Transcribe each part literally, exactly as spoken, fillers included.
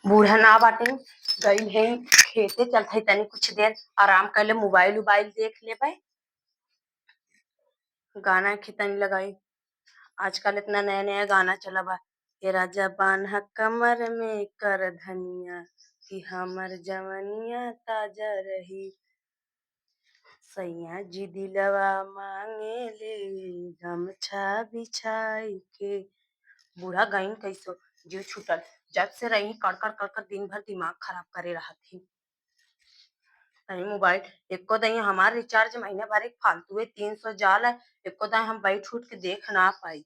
बूढ़ा ना बाटे, गइल है खेते, चलत है तनी कुछ देर आराम कर ले, मोबाइल उबाइल देख लेबे। गाना के तनी लगाई, आजकल इतना नया नया गाना चला बा, "ए राजा बान्हा कमर में कर धनिया, कि हमर जवनिया ताजा रही।" सैया जी दिलवा मांगे ले गमछा बिछाई के। बूढ़ा गईन कैसो, जीव छूटल। जब से रही कड़कड़ कड़कड़ दिन भर दिमाग खराब करे रहत ही। तनी मोबाइल एको दाई हमार रिचार्ज महीना भर एक फालतू है, तीन सौ जाल है, एको दाई हम बैठ उठ के देख ना पाई।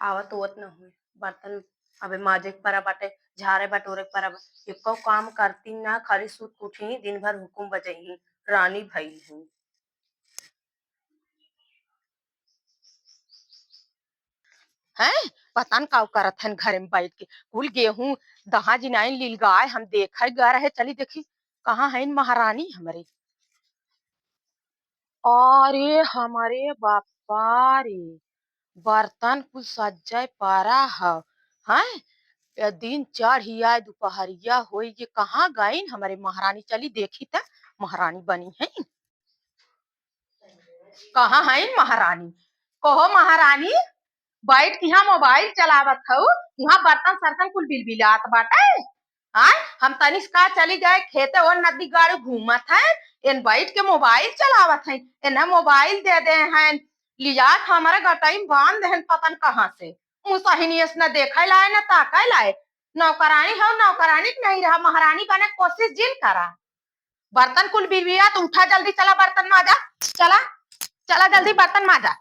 आवत होत न हुए, बर्तन अबे माजे के परा बाटे, झारे बटोरे के परा बा। एको काम करती ना, खाली सुत के उठी, दिन भर हुकुम बजई, रानी भइल हूँ। हैं? पता न का करत हन घरे में बैठ के। कुल गेहूं दहा जिनाइन लीलगाय हम देखे गा रहे, चली देखी कहाँ हइन महारानी हमरे। अरे हमरे बापा रे, बर्तन कुल सज्जय परा ह, हैं? ए दिन चढ़ी आए, दुपहरिया होई गे, कहाँ गइन हमरे महारानी? चली देखी त महारानी बनी है। कहाँ है महारानी? कहो महारानी, बैठ के यहाँ मोबाइल चलावत हऊ, वहाँ बर्तन सर्तन कुल बिलबिलात बाटे। आय, हम तनिस का चली गए खेते, और नदी गाड़ी घूमत है, एन बैठ के मोबाइल चलावत है, एन्हें मोबाइल दे दे हैं, लिया के हमारे गटई में बांध दे हैं पतन कहाँ से। मुसहिनी ऐस न देखे लाए, न ताके लाए। नौकरानी हो, नौकरानी के नहीं रहा, महारानी बने के कोशिश जिन करा। बर्तन कुल बिरबिरात, उठा जल्दी, चला बर्तन माजा, चला, चला जल्दी बर्तन माजा।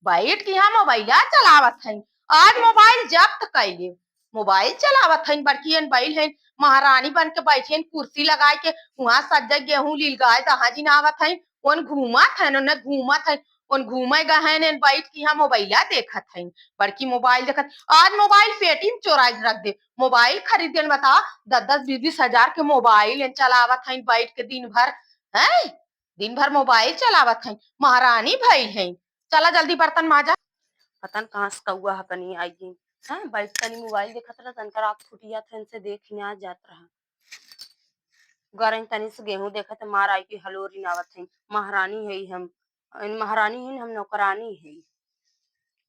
बैठ के यहाँ मोबाइला चलावत है, आज मोबाइल जब्त कैले। मोबाइल चलावत है, बड़की एन बैल है, महारानी बन के बैठी है, कुर्सी लगाए के, वहाँ सज्जा गेहूं लीलगाय दहा जिनावत है, ओन घूमत है, ओने घूमत है, ओन घूमे गए हैं, एन बैठ के यहाँ मोबाइला देखत है, बड़की मोबाइल देखत, आज मोबाइल पेटी में चोरा के रख दे, मोबाइल खरीद के बता, दस दस बीस बीस हजार के मोबाइल एन चलावत है बैठ के दिन भर, हैं? दिन भर मोबाइल चलावत हैं, महारानी भइल हैं। चला जल्दी बर्तन माजा। पता न कहाँ से कौआ हकनी आई गई। हैं, बैठ तनी मोबाइल देखत रहा, तनकर आँख फूटि जात है, इनसे देख ना जात रहा। गरम तनी से गेहूं देखत है, मार आई के हलोरी नावत है, महारानी है हम, इन महारानी है, हम नौकरानी है।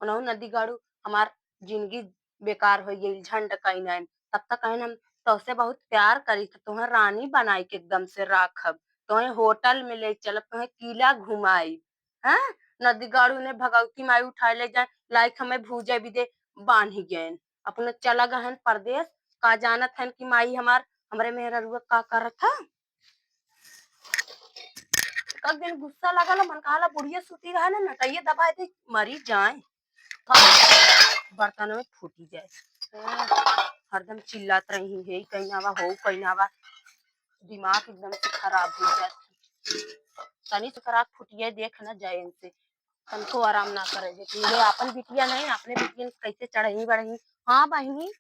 ओनहु नदी गाड़ू हमार जिंदगी बेकार होइ गई, झंड कहीं ना। तब तक कहन हम तोहसे बहुत प्यार करी, तो तोहे रानी बनाई के एकदम से राखब, तोहे होटल में ले चलब, तोहे किला घुमाई। हैं? नदी गाड़ू ने भगवती माई उठाए ले जाए, लाइक हमें भूजे भी दे बांधी गए। अपने चला गहन परदेस, का जानत हन कि माई हमार, हमरे मेहररुआ का करत है। कल दिन गुस्सा लागल, मन कहाला बुढ़िया सूती रहे ना, नटैया दबाए दे, मरी जाए। बर्तन में फूटी जाए। हरदम चिल्लात रही है, "कहीं ना बा, हो कहीं ना बा।" दिमाग एकदम से खराब हो जात। तनी से खराब फुटिया देख ना जाए इनसे, तनको आराम ना करे। जे ये आपन बिटिया नहीं, अपने बिटियन कैसे चढ़ही बढ़ही। हाँ बहिनी,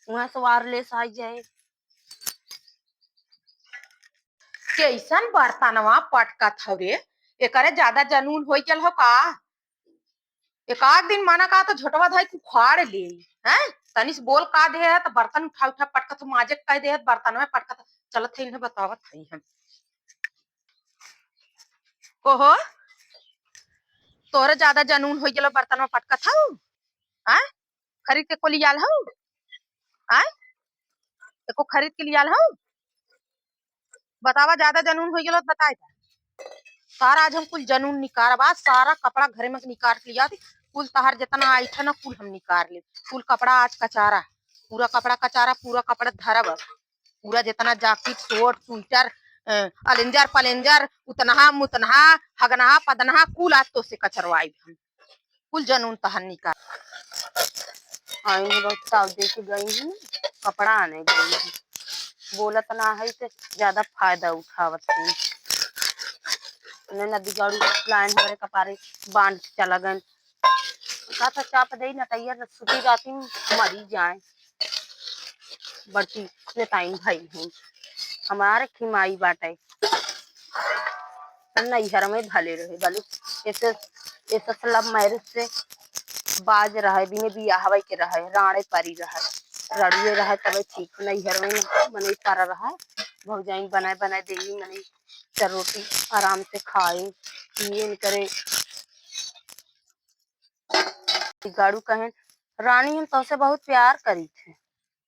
वहाँ से वायरलेस आ जाए। कैसन बर्तनवा पटकत हौ रे? एकरे ज्यादा जनून होइ गल हौ का? एक आध दिन मना का तो झोटवा धाई उखाड़ ले, हैं? तनिस बोल का दे है तो बर्तन उठा उठा पटकत, माजे कह दे है तो बर्तन में पटकत, चलत है इन्हें बतावत है हम। कहो, तोरे ज्यादा जनून होइ गलो बर्तन में पटकत हौ? हैं? खरीद के को लियाल हौ? आय? एको खरीद के लियाल हौ? बतावा, ज्यादा जनून होइ गलो त बताए दा। सारा आज हम कुल जनून निकारब, आज सारा कपड़ा घरे में निकार के लिया थी। कुल तहार जितना आइटम ना, कुल हम निकार ले। कुल कपड़ा आज कचारा, पूरा कपड़ा कचारा, पूरा कपड़ा धरब। पूरा जितना जैकेट, शर्ट, स्वेटर, अ, अलेंजर, पलेंजर, उतनहा, मुतनहा, हगनहा, पदनहा, कुल आज तो से कचरवाई हम। कुल जनून तहन निकाल। आइन है बहुत ताव दे के गई हूँ, कपड़ा आने गई हूँ। बोलत ना है तो ज्यादा फायदा उठावत है। उन्हें नदी गाड़ू लाइन हमारे कपारे बांध के चला गए। का था चाप दे नटैया न सुती राती में मरी जाए। बड़की नेताइन भई हैं। हमार खिमाई बाटे। नैहर में भले रहे, बलु ऐसे, ऐसे love marriage से बाज रहे, बिने बियाहवे के रहे, राड़े परी रहे, रड़ुए रहे, तबे ठीक। नैहर में मनई परा रहे, भौजाइन बनाए बनाए देली, मनई चार रोटी आराम से खाए पिए करे। गाड़ू कहेन, "रानी, हम तोसे बहुत प्यार करीत हैं,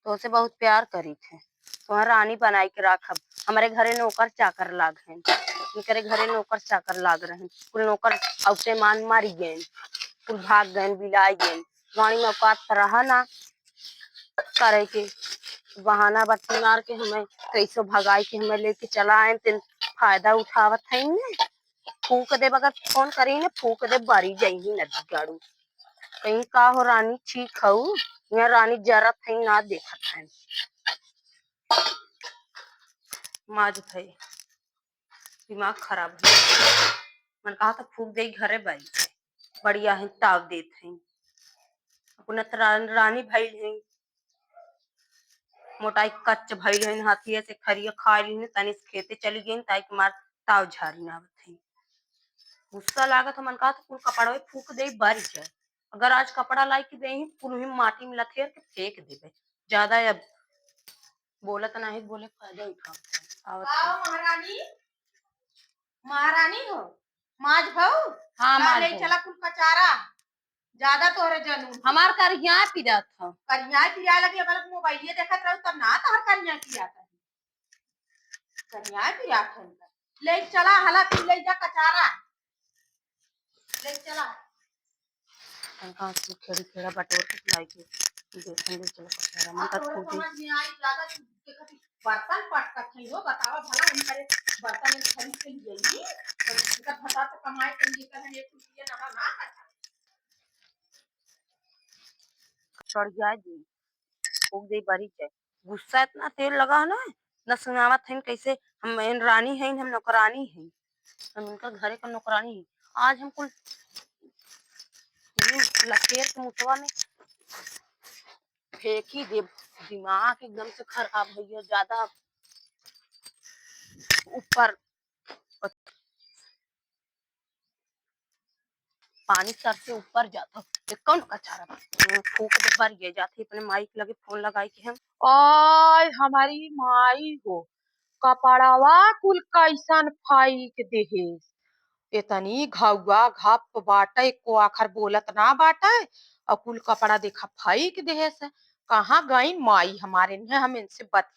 तोसे बहुत प्यार करीत हैं, तोहे रानी बनाई के राखब।" हमरे घरे नौकर चाकर लाग हैं, इनकरे घरे नौकर चाकर लाग रहे हैं, कुल नौकर औते मान मारी गए, कुल भाग गए, बिलाई गए। रानी में औकात त रहा ना करे के, बहाना बट्टी मार के हमें कैसो भगाई के हमें लेके चला आए, तेन फायदा उठावत है इनमें। फूक देब, अगर फोन करी न, फूक देब, बरी जइही नदी गाड़ू। कहीं का हो रानी, ठीक हऊ? यहाँ रानी जरत है, ना देखत है। माज भाई, दिमाग खराब है। मन कहा था फूक दे घरे बारी, बढ़िया है, ताव देत है। अपना त रा-, रानी भइल है, मोटाई कच्च भइल हइन, हाथिया से खरिया खा लिहिन, तनी से खेते चली गइन, ताई के मार ताव झारी ना आवत हइन। गुस्सा लागत, हमन कहत कुल कपड़वे फूक देई, बरी जाए। अगर आज कपड़ा लाई के देही, कुल ही माटी में लथेर के फेंक देबे। ज्यादा अब बोलत नाही, बोले फायदा उठावत हइन। आवत का हइन। हो महारानी? महारानी हो? माज भऊ? हाँ, ला माज ले भऊ। चला कुल कचारा। ज्यादा तोहरे जनून। हमार करिया पिरात ह। करिया पिराए लगी, अगर मोबाइलिए देखत रहू तब ना तोहर करिया पिरात है। करिया पिरात है उनका। ले चला, हला तू ले जा कचारा। ले चला। तनका से खेड़ी खेड़ा बटोर के लाई के देखन दे चला कचारा। मन अब का तोहरे फूटी। समझ में आई, ज्यादा तू देखत ही बर्तन पटकत है हो, बतावा भला उनकरे बर्तन खरीद के लिए ही, तो इनका भता तो कमाए के लिए कहन एक रुपया ना ना करता। चढ़ जाए जी, फूक दे बारी जाए। गुस्सा इतना तेल लगा है ना, न सुनावत है कैसे हम इन रानी हैं, हम नौकरानी हैं, हम इनका घरे का नौकरानी हैं। आज हम कुल इन लकेर के मुतवा में फेंक ही देब। दिमाग एकदम से खराब हो गया, ज्यादा ऊपर पानी सर से ऊपर जात हो। ये कौन कचारा बा? फूक दे बर ये जात है, अपने माई के लगे फोन लगाई के हम। आय हमारी माई हो, कपड़वा कुल कैसन फाइक देहेस। इतनी घउआ घप बाटे, एको आखर बोलत ना बाटे, और कुल कपड़ा देखा फाइक देहेस। कहाँ गइन माई हमारे ने, हम इनसे बत-,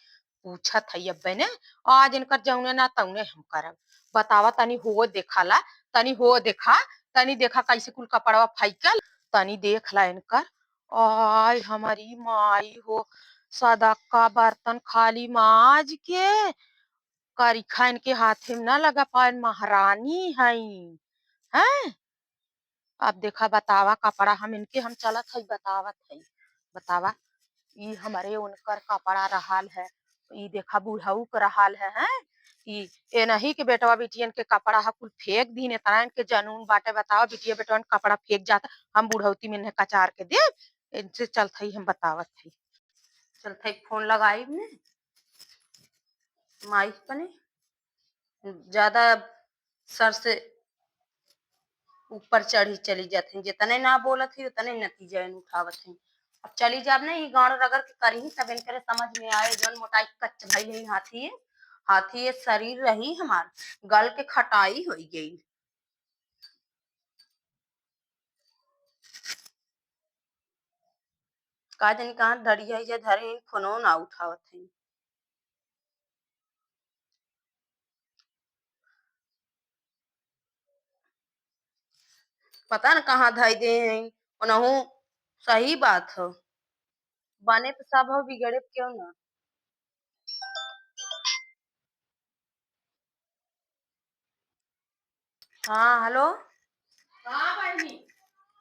पूछत हई अब्बे ने, आज इनकर जौने ना तौने हम करब। बतावा तनी हो देखा ला, तनी हो देखा, तनी देखा कैसे कुल कपड़वा फैकल, तनी देख ला इनकर। आय हमारी माई हो, सदक्का बर्तन खाली माज के, करिखा इनके हाथे में ना लगा पाए, महारानी हई, हैं? अब देखा, बतावा, कपड़ा हम इनके हम चलत हई, बतावत हई, बतावा, ई हमरे उनकर कपड़ा रहल है, ई देखा, बुढ़ऊ के रहल है, हैं? ई एनही के बेटवा बिटियन के कपड़ा ह, कुल फेंक दीन, इतना इनके जनून बाटे, बतावा, बिटिया बेटवन के कपड़ा फेंक जात, हम बुढ़ौती में इन्हें कचार के देब, इनसे चलत हई, हम बतावत हई, चलत हई, फोन लगाई ने, माई के पने। ज्यादा सर से ऊपर चढ़ी चली जात हैं, जितने ना बोलत ही उतने नतीजा इन उठावत हैं। अब चली जाब ना, ई गांड रगड़ के करही, तब इनकरे समझ में आए, जौन मोटाई कच्च भइल है हाथी है, हाथी ये शरीर रही हमार, गल के खटाई होई गई। का जानी कहाँ धरी है, जे धरे हैं, फोनो ना उठावत हैं। पता न कहाँ धई दे हैं, ओनहु सही बात हो, बने तो सब हो, बिगड़े क्यों ना। हाँ, हेलो। हाँ बहिनी।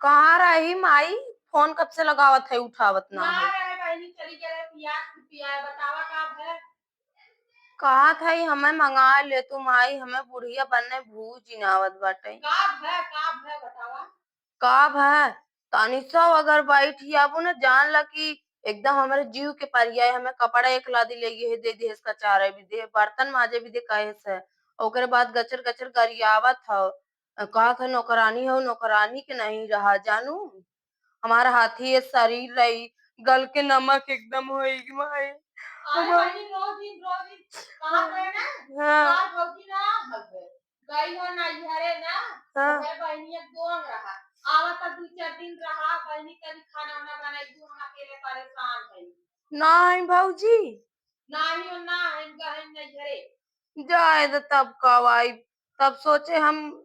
कहाँ रही माई? फोन कब से लगावत है, उठावत ना ना है। रहे बहिनी, चली गए रहे पियाज, पियाज बतावा का भय? कहत है हमें मंगा ले तू माई, हमें बुढ़िया बनने भूज जिनावत बाटे। का भय, का भय बतावा? का भय, तनी सा अगर बैठ जाबू न, जान ला कि एकदम हमरे जीव के परियाए, हमें कपड़ा एक लादी ले ये दे दे, इसका चारे भी दे, बर्तन माजे भी दे, कहे से ओकरे बाद गचर गचर गरियावत हव। कहत ह नौकरानी हो, नौकरानी के नहीं रहा जानू। हमार हाथी ये शरीर रही, गल के नमक एकदम होई माई। अरे हमार बहिनी, रोज दिन, रोज दिन कहाँ गए ना? हाँ। हमार भौजी ना आ गए। गई हो नैहरे ना, हाँ। ओकरे बहिनी एक दोंग रहा। आवा त दू चार दिन रहा, बहिनी तनी खाना वाना बनाई, तू हम अकेले परेशान है। ना है भौजी। नाही हो ना, हम गए नैहरे। जाए दे तब कब आई, तब सोचे हम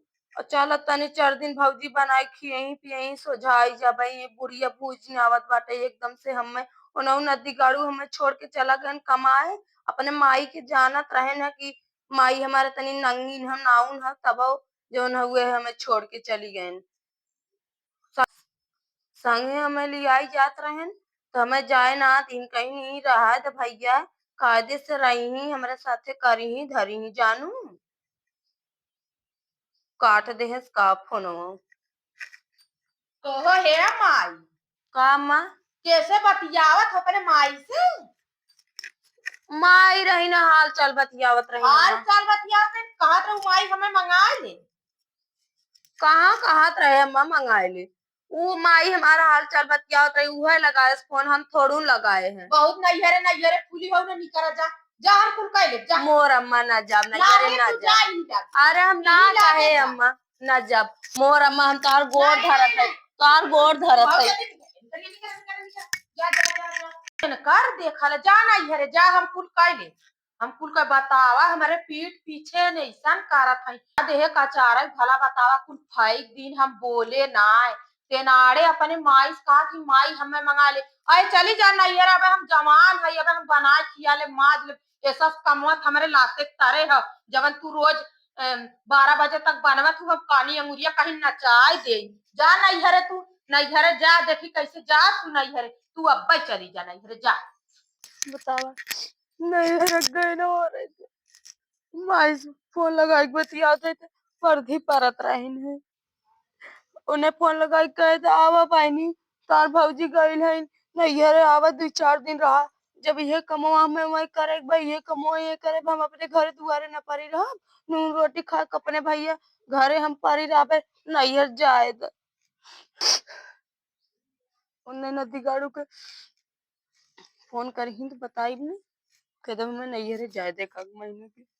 चल तनी चार दिन भौजी बनाई खियई पियई सोझाई जब ये बुढ़िया बूझ न आवत बाटे एकदम से हमें। ओनहु नदी गाड़ू हमें छोड़ के चला गए कमाए, अपने माई के जानत रहे न कि माई हमारे तनी नंगीन ह नाउन ह तब जौन हुए हमें छोड़ के चली गए। स-, संगे हमें लियाई जात रहन, तो हमें जाए ना दिन कहीं नहीं रहा, तो भैया कायदे से रही ही, हमरे साथे करी ही, धरी ही, जानू। काट देहस का फोनवा। कहो हे माई। का माँ? कैसे बतियावत हो अपने माई से? माई रही ना, हाल चाल बतियावत रही हाल ना। चाल बतियावत रही, कहत रहू माई हमें मंगाए ले। कहाँ कहत रहे अम्मा मंगाए ले? ऊ माई हमारा हाल चाल बतियावत रही, उहे लगाए फोन, हम थोड़ू लगाए हैं। बहुत नैहरे नैहरे फूली हो ना निकरा जा, जा हम कुल कह ले जा। मोर अम्मा ना जाब, ना नैहरे ये ना तू जाब। जा ही जा। अरे हम ना यही लागे कहे जा। अम्मा, ना जाब। मोर अम्मा हम तार गोर नहीं, धरत नहीं, है, नहीं। तार गोर धरत बहुत है। जल्दी निकल, निकल, निकल, निकल। जा, जा, जा, जा। कर देखा ले, जा नैहरे जा, हम कुल कह ले। हम कुल का बतावा, हमरे पीठ पीछे न ऐसन करत हई। आ देहे का चारा भला बतावा, कुल फैक दिन हम बोले नाय। तेनाड़े अपने माई से कहा कि माई हमें मंगा ले। अरे चली जा नैहर, अब हम जवान हई, अब हम बनाए खिया ले, माज ले। ऐसा कमवत हमरे लाते तरे ह, जवन तू रोज, अम, बारह बजे तक बनवत हूँ, हम कानी अंगुरिया कहीं नचाए दे। जा नैहरे तू, नैहरे जा, देखी कैसे जा तू नैहरे, तू अब्बे चली जा नैहरे जा। बतावा, नैहरे गए ना हो रहे थे। माई से फोन लगाई के बतियात है, तो पर्दी परत रहिन है। उन्हें फोन लगाई के कहे, "तो आवा बहिनी, तार भौजी गइल है नैहरे, आवा दू चार दिन रहा। जब ये कमवा में वही करे के बा, ये कमवा ये करे बा, हम अपने घरे दुआरे न परी रहब, नून रोटी खा के अपने भैया घरे हम परी रहबे, नैहर जाए द।" उन्हें नदी गाड़ू के फोन करही तो बताइब न, कह देब हमें नैहरे जाए दे एक आध महीने के।